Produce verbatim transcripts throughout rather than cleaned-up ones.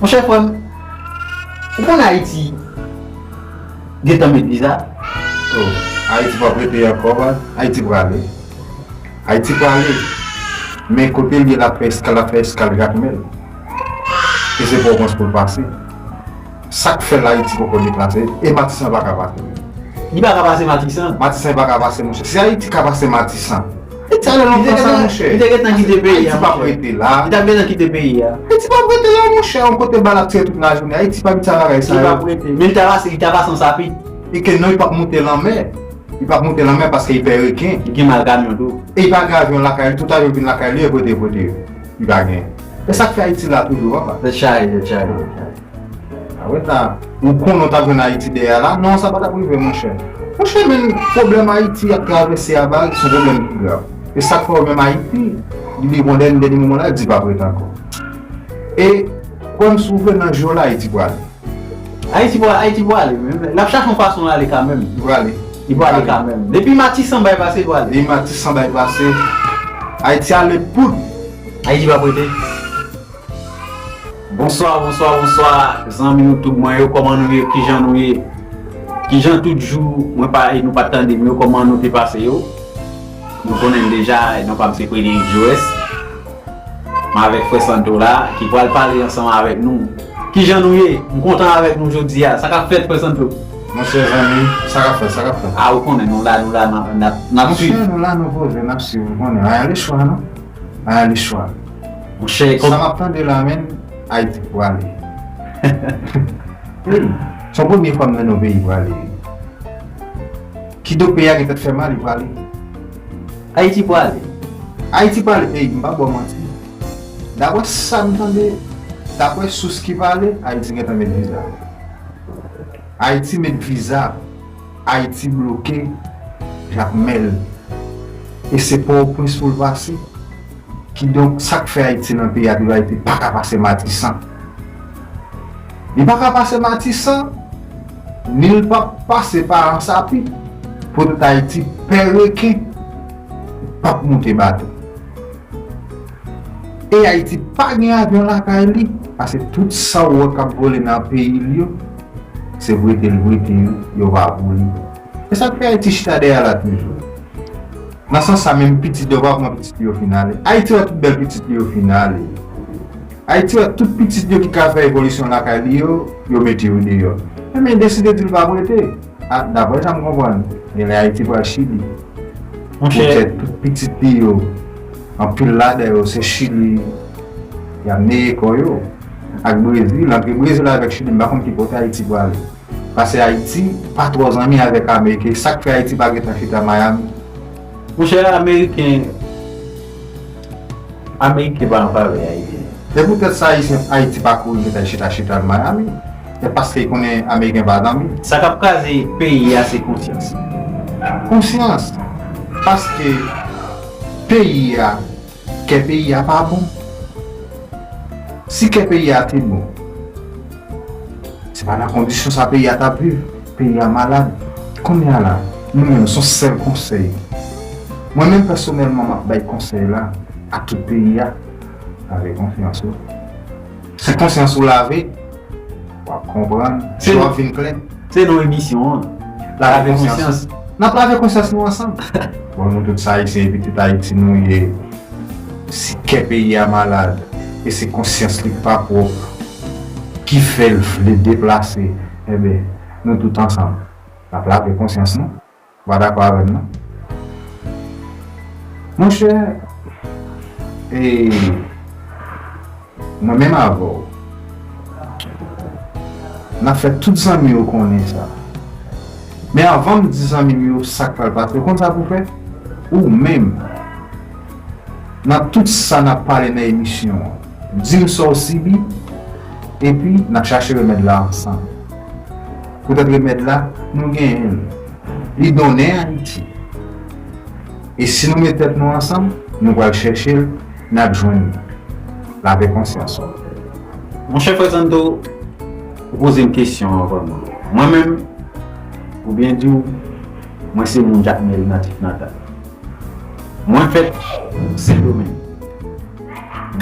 Monchè frè m, ou konn Ayiti gentan met viza? Oh, Ayiti p ap rete ankò, man. Ayiti prale. Ayiti prale. Men kote l ye, l ap fè eskal, l ap fè eskal Jakmèl. E se Pòtoprens pou l pase. Sa k fè l Ayiti poko deplase? E Matisan pa ka pase. Li pa ka pase Matisan? Matisan pa ka pase, monchè. Si Ayiti ka pase Matisan, Ayiti ale lontan sa, monchè. Li te gentan kite peyi a, monchè. Ayiti p ap rete la. Li t ap gentan kite peyi a. Ayiti p ap rete la, monchè. Yon kote bal ap tire tout lajounen. Ayiti p ap gen bagay sa yo. Li p ap rete. Men li ta pase, li ta pase an sapit. E ke non, li p ap monte lanmè. Li p ap monte lanmè paske li pè reken. Li gen mal kamyon tou. E li pa gen avyon lakay li, tout avyon vin lakay li, e pote, pote yo. Li pa gen. E sa k fè Ayiti la toujou, papa. Tèt chaje, tèt chaje, tèt chaje. A wè sa, ou konnen w t ap jwenn Ayiti dèyè la? Non, sa pa t ap rive, monchè. Monchè, men pwoblèm Ayiti ap travèse a, baz, se yon pwoblèm ki grav. E sa k fè w menm Ayiti, li devan dènye, dènye moman la, di p ap ret ankò. E kwè m, si w vle nan je w la, Ayiti prale. Ayiti pral, Ayiti pral ale, men l ap chache yon fason l ale kanmenm. Li prale. Li prale kanmenm. Depi Matisan bay pase, li prale. Depi Matisan bay pase, Ayiti ale poud. Ayiti p ap rete. Bonswa, bonswa, bonswa, zanmi YouTube mwen yo, kòman nou ye? Kijan nou ye? Kijan tout jou mwen pa, nou pa t tande m yo, kòman nou te pase yo? Nou konnen deja, non pa m se Frederick Joes. M avèk Frè Santo la, ki pral pale ansanm avèk nou. Kijan nou ye? M kontan avèk nou jodi a. Sa k ap fèt, Frè Santo? Monchè zanmi, sa k ap fèt, sa k ap fèt? A, ou konnen, nou la, nou la, n ap, n ap, n ap swiv. Monchè, nou la, nou poze, n ap swiv, ou konnen. Anyen lechwa, non? Anyen lechwa. Monchè, sa m ap tande la, menm, Ayiti prale. Wi, se yon premye fwa m nan yon peyi prale. Kidonk, peyi a gentan fè mal, li prale. Ayiti prale. Ayiti prale, ey, m pa ba w manti. Daprè sa m tande, daprè sous ki pale, Ayiti gentan met viza. Ayiti met viza. Ayiti bloke Jakmèl. E se Pòtoprens pou l pase. Kidonk, sa k fè Ayiti nan peyi a toujou, Ayiti pa ka pase Matisan. Li pa ka pase Matisan, ni l p ap pase pa Ansapit. Poutèt Ayiti pè reken, p ap monte bato. E Ayiti pa gen avyon lakay li, paske tout sa w wè k ap vole nan peyi l yo, se prete l prete yo, yo pa pou li. E sa k fè Ayiti chita dèyè la toujou. Nan sans sa, menm pitit yo pa pran pitit li yo fin ale. Ayiti wè tout bèl pitit li yo fin ale. Ayiti wè tout pitit yo ki ka fè evolisyon lakay li yo, yo mete yo deyò. Ebyen, deside di l pa prete. A, daprè sa m konprann, genlè Ayiti pral Chili. Monchè. Poutèt tout pitit li yo, anpil ladan yo se Chili y ap neye kò yo. Ak Brezil, antre Brezil avèk Chili, m pa konn ki kote Ayiti prale. Paske Ayiti pa twò zanmi avèk Ameriken, sa k fè Ayiti pa gentan chita Miami. Monchè, Ameriken, Ameriken pa an favè Ayisyen. Se poutèt sa Ayisyen, Ayiti pa kouri vin al chita, chita al Miami. Se paske l konnen Ameriken pa zanmi. Sa k ap kraze peyi a se konsyans. Konsyans. Paske peyi a, kè peyi a pa bon. Si kè peyi a te bon, se pa nan kondisyon sa peyi a t ap viv. Peyi a malad. Kounye a la, nou menm, se yon sèl konsèy. Mwen menm pèsonèlman, m ap bay konsèy la a tout peyi a. Lave konsyans ou. Si konsyans ou lave, w ap konprann, je w ap vin klè. Se non emisyon an. Lave konsyans. N ap lave konsyans nou ansanm. Bon, nou tout se Ayisyen, e pitit Ayiti nou ye. Si kè peyi a malad, e se konsyans li k pa pwòp, ki fè l vle deplase, enben, nou tout ansanm, n ap lave konsyans nou. Ou pa dakò avè m, non? Monchè, e, mwen menm avè w, n ap fè tout zanmi yo konnen sa. Men avan m di zanmi m yo sa k pral pase, ou konn sa pou w fè? Ou menm, nan tout sa n ap pale nan emisyon an, di m sa w sibi, epi n ap chache remèd la ansanm. Poutèt remèd la, nou genyen l. Li donnen Ayiti. E si nou met tèt nou ansanm, nou pral chèche l, n ap jwenn li. Lave konsyans ou. Monchè Frè Santo, ou poze m kesyon an vrèman. Mwen menm, pou byen di w, mwen se moun Jakmèl natif natal. Mwen fèt Sendomeng.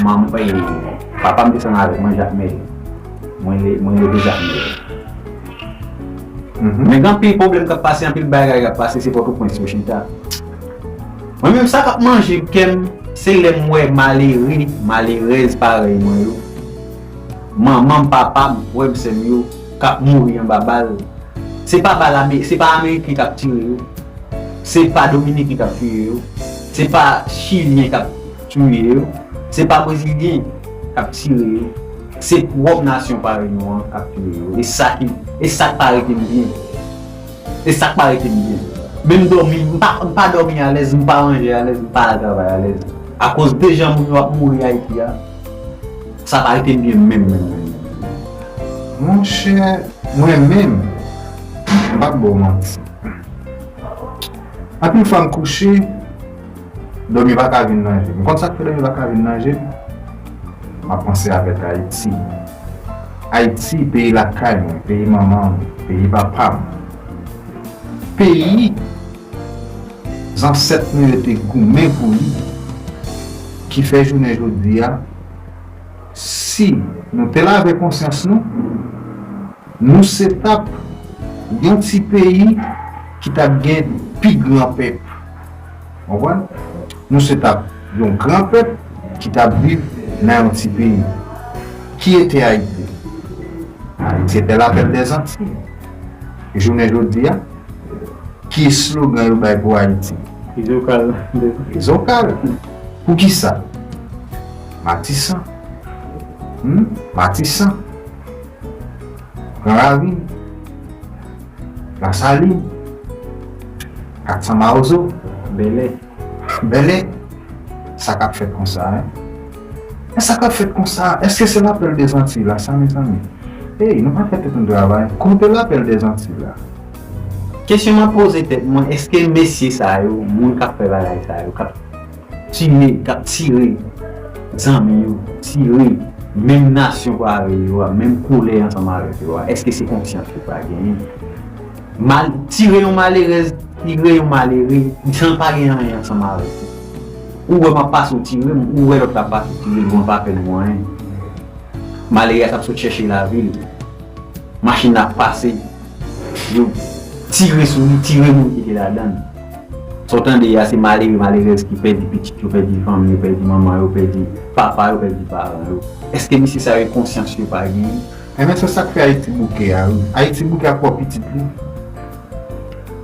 Manm, e, papa m te sanm avèk mwen Jakmèl. Mwen le, mwen le dezame. Men gen anpil pwoblèm k ap pase, anpil bagay k ap pase, se Pòtoprens yo chita. Mwen menm, sa k ap manje kè m, se lè m wè malere, malerèz parèy mwen yo, manman m, papa m, frè m, sè m yo, k ap mouri anba bal. Se pa bal ame-, se pa Ameriken k ap tire yo. Se pa Dominiken k ap tiye yo. Se pa Chilyen k ap tiye yo. Se pa Brezilyen k ap tire yo. Se pwòp nasyon parèy nou an k ap tiye yo. E sa ki, e sa k pa rete m byen. E sa k pa rete m byen. Men m dòmi, m pa, m pa dòmi alèz, m pa manje alèz, m pa al travay alèz. Akoz de jan moun yo ap mouri Ayiti a, sa pa rete m byen menm, menm, menm, menm. Monchè, mwen menm, m p ap ba w manti. Anpil fwa m kouche, dòmi pa ka vin nan je m. Ou konn sa k fè dòmi pa ka vin nan je m? M ap panse avèk Ayiti. Ayiti, peyi lakay mwen, peyi manman m, peyi papa m. Peyi zansèt nou yo te goumen pou li, ki fè jounen jodi a, si nou te lave konsyans nou, nou se t ap yon ti peyi ki t ap gen pi gran pèp. Konprann? Nou se t ap yon gran pèp ki t ap viv nan yon ti peyi. Ki ete Ayiti? Ayiti ete lapèl dèzantiy. Jounen jodi a, ki eslogan yo bay pou Ayiti? Prizokal. Prizokal. Poukisa? Matisan. Hmm? Matisan. Gran Ravin, Lasalin, Katsan Mawozo, Bèlè. Bèlè. Sa k ap fèt konsa, en? E sa k ap fèt konsa, èske se lapèl dèzantiy la, sa, mezanmi? Ey, nou pa fè tèt nou travay. Kote lapèl dèzantiy la? Kesyon m ap poze tèt mwen, èske mesye sa yo, moun k ap fè bagay sa yo, k ap tire, k ap tire zanmi yo, tire menm nasyon parèy yo a, menm koulè ansanm avèk yo a, èske se konsyans yo pa genyen? Mal, tire yon malerèz, tire yon malere, san l pa gen anyen ansanm avèk ou. Ou wè m ap pase, w tire m, ou wè lòt la ap pase, w tire l, bon, l pa fè nou anyen. Malere a t ap sot chèche lavi l. Machin nan ap pase, yo tire sou li, tire moun ki te ladan l. Sa w tande a, se malere, malerèz ki pèdi pitit yo, pèdi fanmi yo, pèdi manman yo, pèdi papa yo, pèdi paran yo. Èske mesye sa yo konsyans yo pa genyen? Enben, se sa k fè Ayiti bouke a, wi. Ayiti bouke ak pwòp pitit li.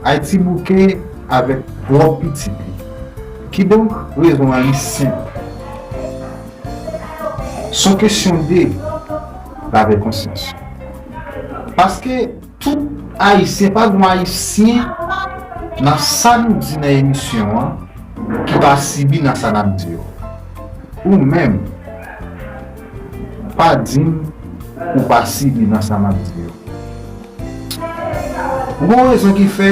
Ayiti bouke avèk pwòp pitit li. Kidonk, rezon an li senp. Se yon kesyon de lave konsyans. Paske tout Ayisyen, pa gen Ayisyen nan sa nou di nan emisyon an ki pa sibi nan sa n ap di yo. Ou menm, pa di m ou pa sibi nan sa m ap di yo. Ou gon rezon ki fè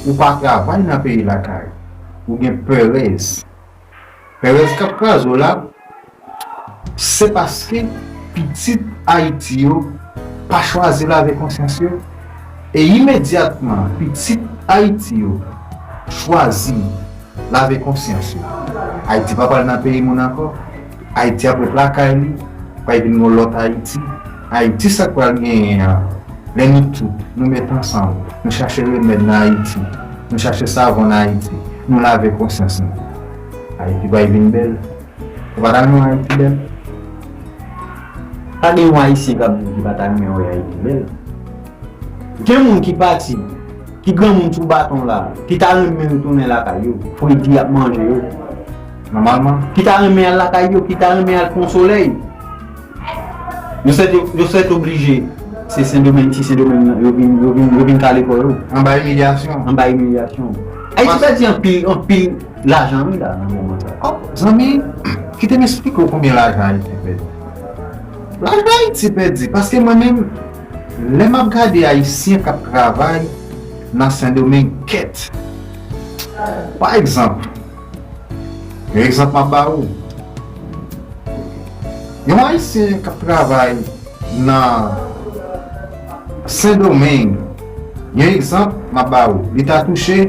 ou pa travay nan peyi lakay. Ou gen perèz. Perèz k ap kraze w la, se paske pitit Ayiti yo pa chwazi lave konsyans yo. E imedyatman pitit Ayiti yo chwazi lave konsyans yo, Ayiti pa pral nan peyi moun ankò. Ayiti ap ret lakay li, pral vin yon lòt Ayiti. Ayiti sa k pral genyen an, lè nou tout, nou met ansanm, nou chache remèd nan Ayiti, nou chache savon nan Ayiti, nou lave konsyans nou. Ayiti pral vin bèl. Ou pa ta renmen wè Ayiti bèl? Pa gen yon Ayisyen k ap di ki pa ta renmen wè Ayiti bèl. Gen moun ki pati, ki granmoun sou baton la, ki ta renmen retounen lakay yo, fredi ap manje yo. Nòmalman. Ki ta renmen al lakay yo, ki ta renmen al pran solèy. Yo sèt, yo sèt oblije. Se Sendomeng, ti Sendomeng nan, yo vin, yo vin, yo vin kale kò yo. Anba imilyasyon. Anba imilyasyon. Ayiti pèdi anpil, anpil lajan, wi, la, nan moman sa. Oh, zanmi, kite m esplike w konbyen lajan Ayiti pèdi. Lajan Ayiti pèdi, paske mwen menm, lè m ap gade Ayisyen k ap travay nan Sendomeng, kèt. Pa egzanp, yon egzanp m ap ba ou. Yon Ayisyen k ap travay nan Sendomeng, yon egzanp m ap ba ou, li ta touche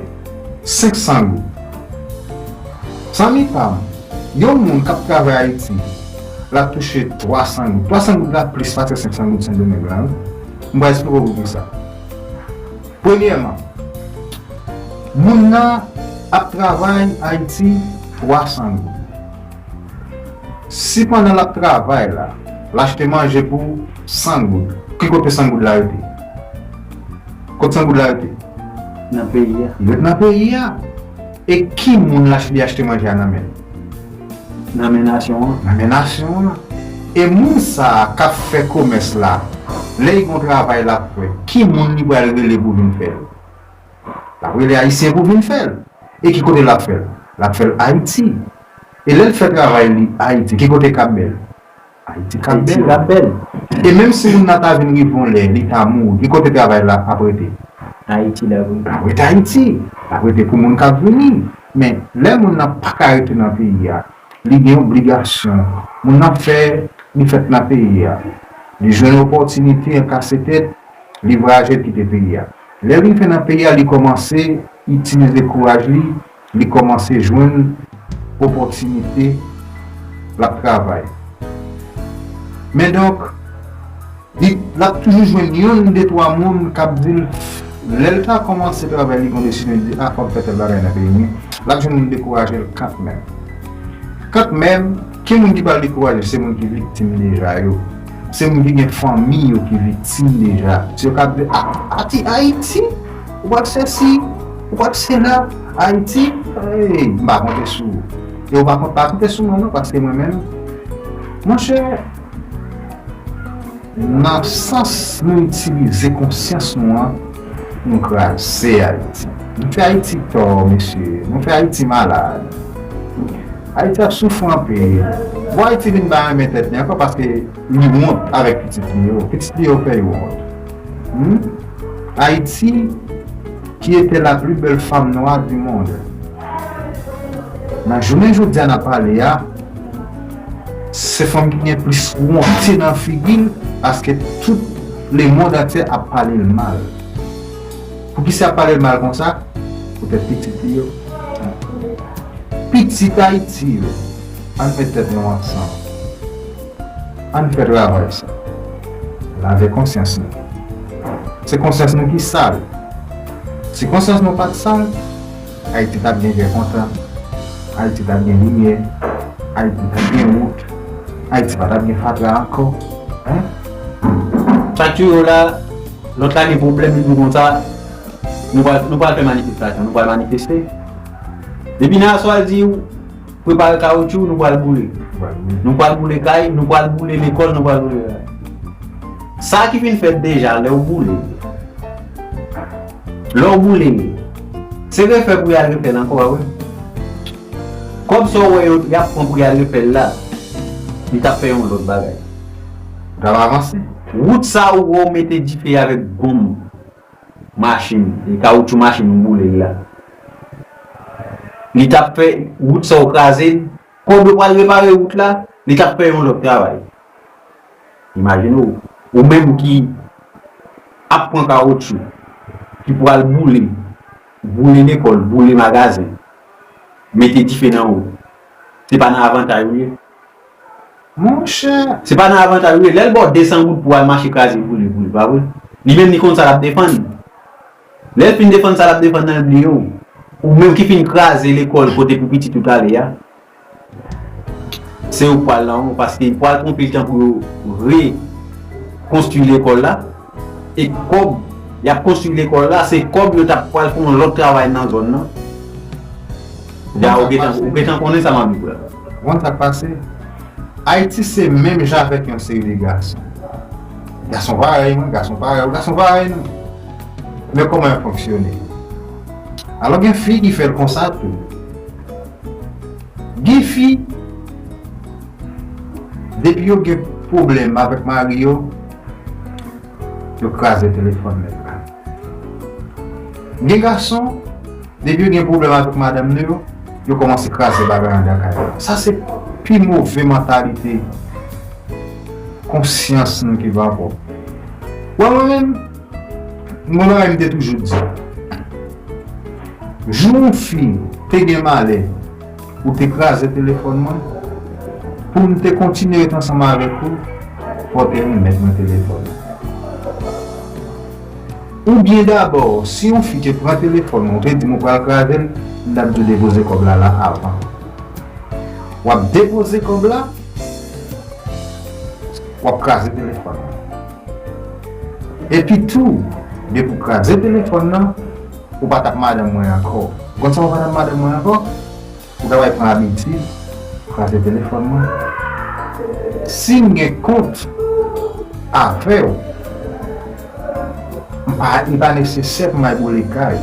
senk san goud. Zanmi pa m, yon moun k ap travay Ayiti, l ap touche twa san goud. Twa san goud la plis pase senk san goud Sendomeng la, wi. M pral eksplike w poukisa. Premyèman, moun nan ap travay Ayiti twa san goud. Si pandan l ap travay la, l achte manje pou san goud, ki kote san goud la rete? Kot san goud la rete? Nan peyi a. Li ret nan peyi a. E ki moun l ach-, li achte manje a nan men l? Nan men nasyon an. Nan men nasyon an. E moun sa a k ap fè komès la, lè li gen yon travay l ap fè, ki moun li pral rele pou vin fè l? L ap rele Ayisyen pou vin fè l. E ki kote l ap fè l? L ap fè l Ayiti. E lè l fè travay li Ayiti, ki kote k ap bèl? Ayiti k ap Ayiti bèl. K ap bèl. E menm si moun nan ta vin rive yon lè, li ta mouri, ki kote travay la ap rete? Ayiti l ap rete. L ap rete Ayiti. L ap rete pou moun k ap vini. Men, lè moun nan pa ka rete nan peyi a, li gen obligasyon. Moun nan fè, li fèt nan peyi a. Li jwenn opòtinite, an kase tèt, li vwayaje, l kite peyi a. Lè l rive nan peyi a, li kòmanse itilize kouraj li, li kòmanse jwenn opòtinite, l ap travay. Men donk, li, l ap toujou jwenn yonn, de, twa moun k ap di l, lè l ta kòmanse travay, li gen yon desizyon, li di, "A, fò m fè tèl bagay nan peyi m." L ap jwenn moun dekouraje l kanmenm. Kanmenm, ki moun ki pral dekouraje? Se moun ki viktim deja yo. Se moun ki gen fanmi yo ki viktim deja. Se yo k ap di, "A, Ati-, Ayiti, ou pral fè si, ou pral fè sela, Ayiti, ey, m pa konte sou ou." E ou pa konte, pa konte sou mwen non, paske mwen menm, monchè, nan sans nou itilize konsyans nou an, nou kraze Ayiti. Nou fè Ayiti tò, mesye. Nou fè Ayiti malad. Ayiti ap soufri anpil. Bon, Ayiti vin pa renmen tèt li ankò paske li wont avèk pitit li yo. Pitit li yo fè yo wont. Hmm? Ayiti, qui était la plus belle femme noire du monde. Nan jounen jodi a n ap pale a, se fanm ki gen plis wonte nan figi l, paske tout lemonn antye ap pale l mal. Poukisa y ap pale l mal konsa? Poutèt pitit li yo. Pitit Ayiti yo, ann met tèt nou ansanm. Ann fè travay sa. Lave konsyans nou. Se konsyans nou ki sal. Si konsyans nou pa t sal, Ayiti t ap gen kè kontan. Ayiti t ap gen limyè. Ayiti t ap gen wout. Ayiti pa t ap gen fatra ankò. Hein? Sa k touye w la, lòt la gen pwoblèm, li di w konsa, nou pral, nou pral fè manifestasyon, nou pral manifeste. Depi nan aswè, l di w, prepare kawotchou, nou pral boule. Nou pral boule. Nou pral boule kay, nou pral boule lekòl, nou pral boule kay. Sa ki fin fèt deja, lè w boule. Lè w boule, se refè pou y al refè l ankò, pa vre? Kòb sa w wè yo, y ap pran pou y al refè l la, li t ap fè yon lòt bagay. L t ap avanse. Wout sa ou wè w mete dife avèk gonm machin, e kawotchou machin ou boule l la. Li t ap fè wout sa w kraze l, kòb yo pral repare wout la, li t ap fè yon lòt travay. Imajine w, ou menm ki ap pran kawotchou, ki pral boule, boule lekòl, boule magazen, mete dife nan wout. Se pa nan avantay ou ye? Monchè! Se pa nan avantay ou ye. Lè l ba w de san goud pou w al mache kraze boule pou li, pa vre? Li menm li konn sa l ap defann. Lè l fin defann sa l ap defann nan, l bliye w. Ou menm ki fin kraze lekòl kote pou pitit ou t ale a. Se ou k pral la, paske y pral pran pil tan pou yo rekonstwi lekòl la. E kòb y ap konstwi lekòl la, se kòb yo t ap pral fè yon lòt travay nan zòn nan. Ya, ou gentan, ou gentan konnen sa m ap di w la. Ou konn sa k pase? Ayiti se menm jan avèk yon seri de gason. Gason parèy mwen, gason parèy ou, gason parèy nou. Men kòman yo fonksyone? Alò, gen fi ki fè l konsa tou. Gen fi, depi yo gen pwoblèm avèk mari yo, yo kraze telefòn nèg la. Gen gason, depi yo gen pwoblèm avèk madanm nou yo, yo kòmanse kraze bagay anndan kay la. Sa se pi move mantalite konsyans nou ki pa pwòp. Wè, mwen menm, mwen menm te toujou di, jou yon fi te gen malè, ou te kraze telefòn mwen, Pou m te kontinye ret ansanm avèk ou, fò w te remèt mwen telefòn nan. Oubyen dabò, si yon fi te pran telefòn mwen, ou te di m ou pral kraze l, m t ap di w depoze kòb la la avan. W ap depoze kòb la, w ap kraze telefòn nan. Epi tou, depi w kraze telefòn nan, ou pa t ap madanm mwen ankò. Ou konn sa w pa t ap madanm mwen ankò? Ou ta pral pran abitid kraze telefòn mwen. Si m gen kont avè w, m pa, li pa nesesè pou m al boule kay.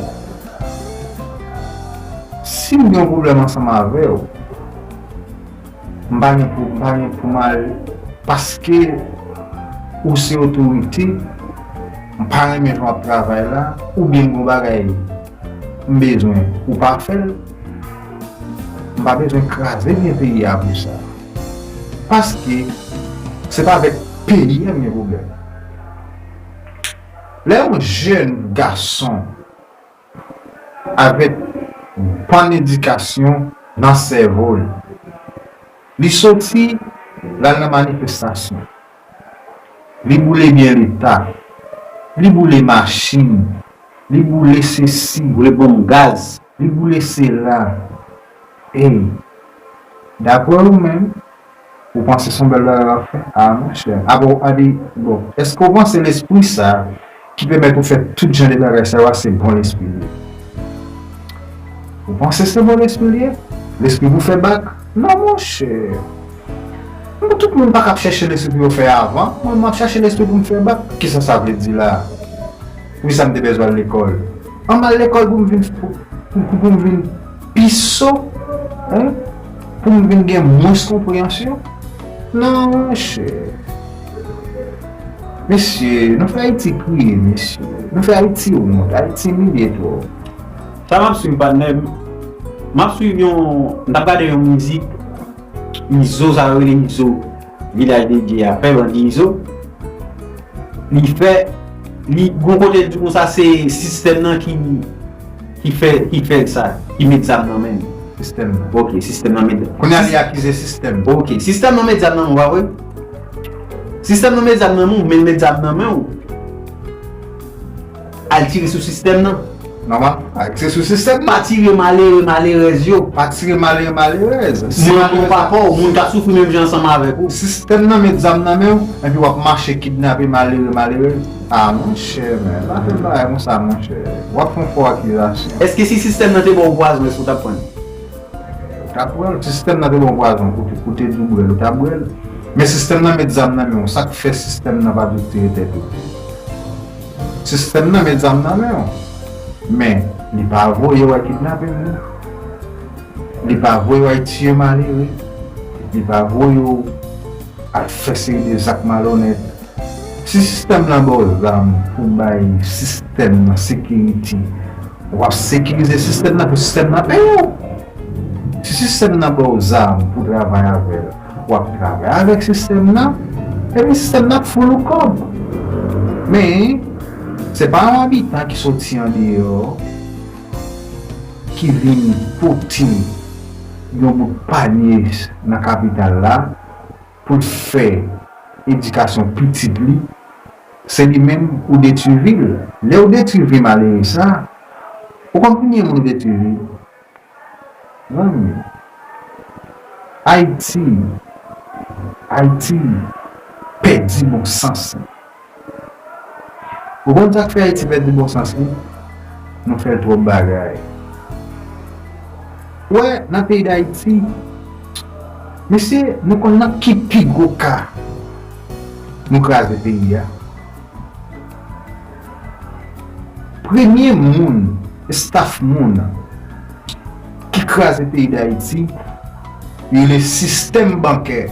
Si m gen yon pwoblèm ansanm avè w, m pa gen pou, m pa gen pou m al, paske ou se otorite, m pa renmen jan w ap travay la, oubyen m gen yon bagay m bezwen, ou pa fè l, m pa bezwen kraze byen peyi a pou sa. Paske se pa avèk peyi a m gen pwoblèm. Lè yon jèn gason avèk bann edikasyon nan sèvo l, li soti, l al nan manifestasyon. Li boule byen Leta. Li boule machin. Li boule sesi. Boule bonm gaz. Li boule sela. Ey, daprè ou menm, ou panse se yon bèl bagay w ap fè? A, monchè. Apre, w ap di, bon, èske w panse lespri sa ki pèmèt ou fè tout jan de bagay sa yo a, se bon lespri l ye? Ou panse se bon lespri l ye? Lespri pou fè bak? Non, monchè. Bon, tout moun pa ka ap chèche lespri pou yo fè avan. Mwen, m ap chache lespri pou m fè bak. Kisa sa vle di la? Poukisa m te bezwen al lekòl? An m al lekòl pou m vin, pou, pou, pou m vin pi so, hein? Pou m vin gen mwens konpreyansyon? Non, monchè. Mesye, nou fè Ayiti kriye, mesye. Nou fè Ayiti wont, Ayiti imilye twòp. Sa m ap swiv, patnè m, m ap swiv yon, m t ap gade yon mizik, Izo, sa yo rele Izo, Vilaj de Dye a, fè bandi Izo. Li fè, li, gon kote l di konsa se sistèm nan ki, ki fè, ki fè sa, ki met zam nan men l. Sistèm nan. Ok, sistèm nan met. Kounye a li akize sistèm. Ok, sistèm nan met zam nan men w, pa vre? Sistèm nan met zam nan men w, men l met zam nan men w. Al tire sou sistèm nan. Nòmal. Ak se sou sistèm nan. Pa tire malere, malerèz yo. Pa tire malere, malerèz. Si moun malere pa fò, moun k ap soufri menm jan ansanm avèk ou. Sistèm nan met zam nan men w, epi w ap mache kidnape malere, malerèz. A, monchè, men, pa fè bagay konsa, monchè. W ap fè yon fo akizasyon. Èske si sistèm nan te ba w pwazon, èske w t ap pran l? Ou t ap pran l, sistèm nan te ba w pwazon, ou te, ou te di w bwè l, ou t ap bwè l. Men sistèm nan met zam nan men w, sa k fè sistèm nan pa t retire tèt ou? Sistèm nan met zam nan men w, men li pa voye w al kidnape moun. Li pa voye w al tiye malere. Li pa voye w al fè seri de zak malonèt. Si sistèm nan ba w zam pou bay sistèm nan sekirite, w ap sekirize sistèm nan pou sistèm nan peye w. Si sistèm nan ba w zam pou travay avè l, w ap travay avèk sistèm nan, epi sistèm nan ap foul ou kòb. Men, se pa yon abitan ki soti andeyò, ki vin pote yon bout panye nan kapital la, pou l fè edikasyon pitit li, se li menm ou detwi vi l. Lè w detwi vi malere sa, ou konn konbyen moun ou detwi vi? Zanmi, Ayiti, Ayiti pèdi bon sans li. Ou konn sa k fè Ayiti pèdi bon sans li? Nou fè l twòp bagay. Ou wè, nan peyi Dayiti, mesye, nou konn nan ki pi gwo ka nou kraze peyi a? Premye moun, estaf moun ki kraze peyi Dayiti, yo rele sistèm bankè.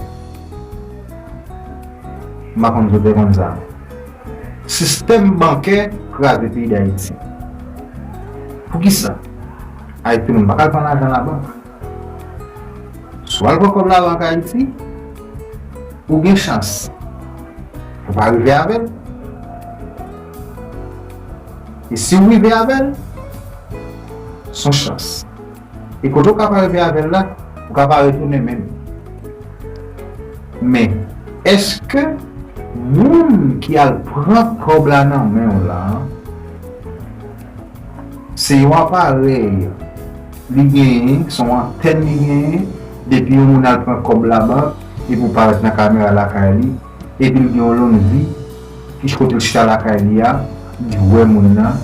M pa konn si w te konn sa. Sistèm bankè kraze peyi Dayiti. Poukisa? Ayiti moun pa ka al pran lajan labank. Si w al pran kòb labank Ayiti, ou gen chans pou w pa rive avè l. E si w rive avè l, s on chans. E kote w ka pa rive avè l la, ou ka pa retounen menm. Men, èske moun ki al pran kòb la nan men w la, se yon aparèy li genyen, se yon antèn li genyen, depi yon moun al pran kòb labank, epi w parèt nan kamera lakay li, epi l gen yon lonn vi, ki kote l chita lakay li a, li wè moun nan,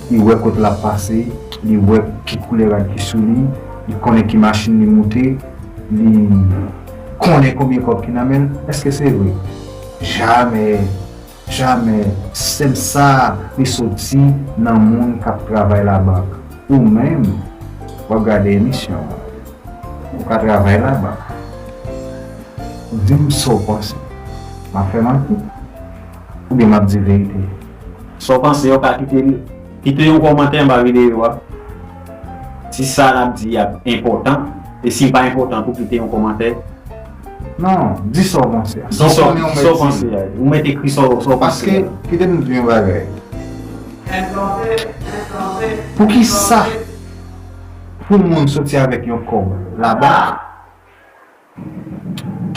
li wè kote l ap pase, li wè ki koulè rad ki sou li, li konnen ki machin li moute, li konnen konbyen kòb ki nan men l. Èske se vre? Jamè, jamè. Sistèm sa a, li soti nan moun k ap travay labank. Ou menm, w ap gade emisyon an. Ou ka travay labank. Di m sa w panse. M ap fè manti? Oubyen m ap di verite? Sa w panse, w ka kite, kite yon kòmantè anba videyo a. Si sa n ap di a enpòtan, e si l pa enpòtan pou kite yon kòmantè. Non, di sa w panse a. Sa w konnen w mèt di. Ou mèt ekri sa w, sa w panse a. Paske, kite m di yon bagay. Poukisa pou moun soti avèk yon kòb labank?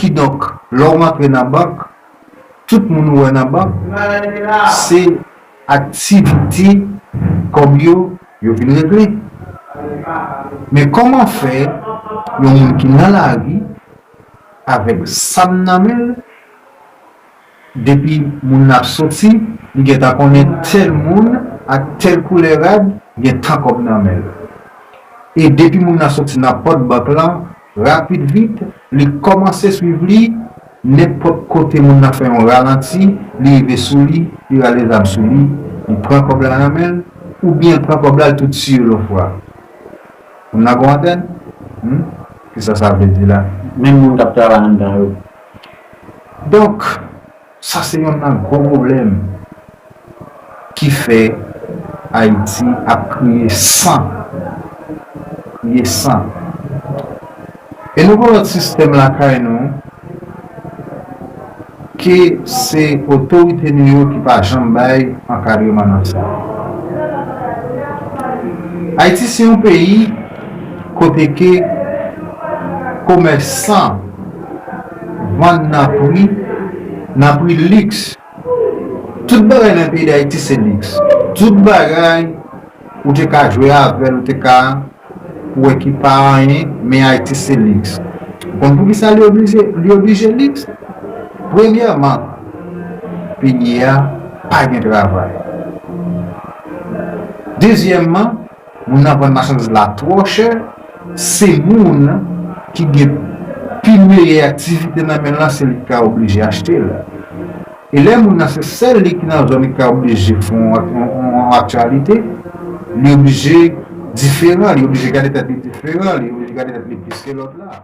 Kidonk, lè w rantre nan bank, tout moun ou wè nan bank, se aktivite kòb yo, yo vin regle. Men kòman fè yon moun ki nan lari avèk zam nan men l, depi moun nan ap soti, li gentan konnen tèl moun ak tèl koulè rad gen tan kòb nan men l. E depi moun nan soti nan pòt bank lan, rapid vit, li kòmanse swiv li, nenpòt kote moun nan fè yon ralanti, li rive sou li, li rale zam sou li, li pran kòb la nan men l, oubyen l pran kòb la, l tou tiye l yon fwa. Moun nan gen yon antèn? Hmm? Kisa sa vle di la? Menm moun k ap travay anndan yo. Donk, sa se yonn nan gwo pwoblèm ki fè Ayiti ap kriye san. Kriye san. E nou gen yon lòt sistèm lakay nou, ke se otorite nou yo ki pa janm bay ankadreman nan sa. Ayiti se yon peyi kote ke komèsan vann nan pri, nan pri liks. Tout bagay nan peyi Dayiti se liks. Tout bagay ou te ka jwe avè l, ou te ka wè ki pa anyen, men Ayiti se liks. Ou konn poukisa li oblije, li oblije liks? Premyèman, peyi a pa gen travay. Dezyèmman, moun nan vann machandiz la twò chè, se moun ki gen pi meyè aktivite nan men l lan, se li ki ka oblije achte l. E lè moun nan se sèl li ki nan zòn li ka oblije fè yon, yon, yon aktyalite, li oblije diferan, li oblije gade tèt li diferan, li oblije gade tèt li plis ke lòt la.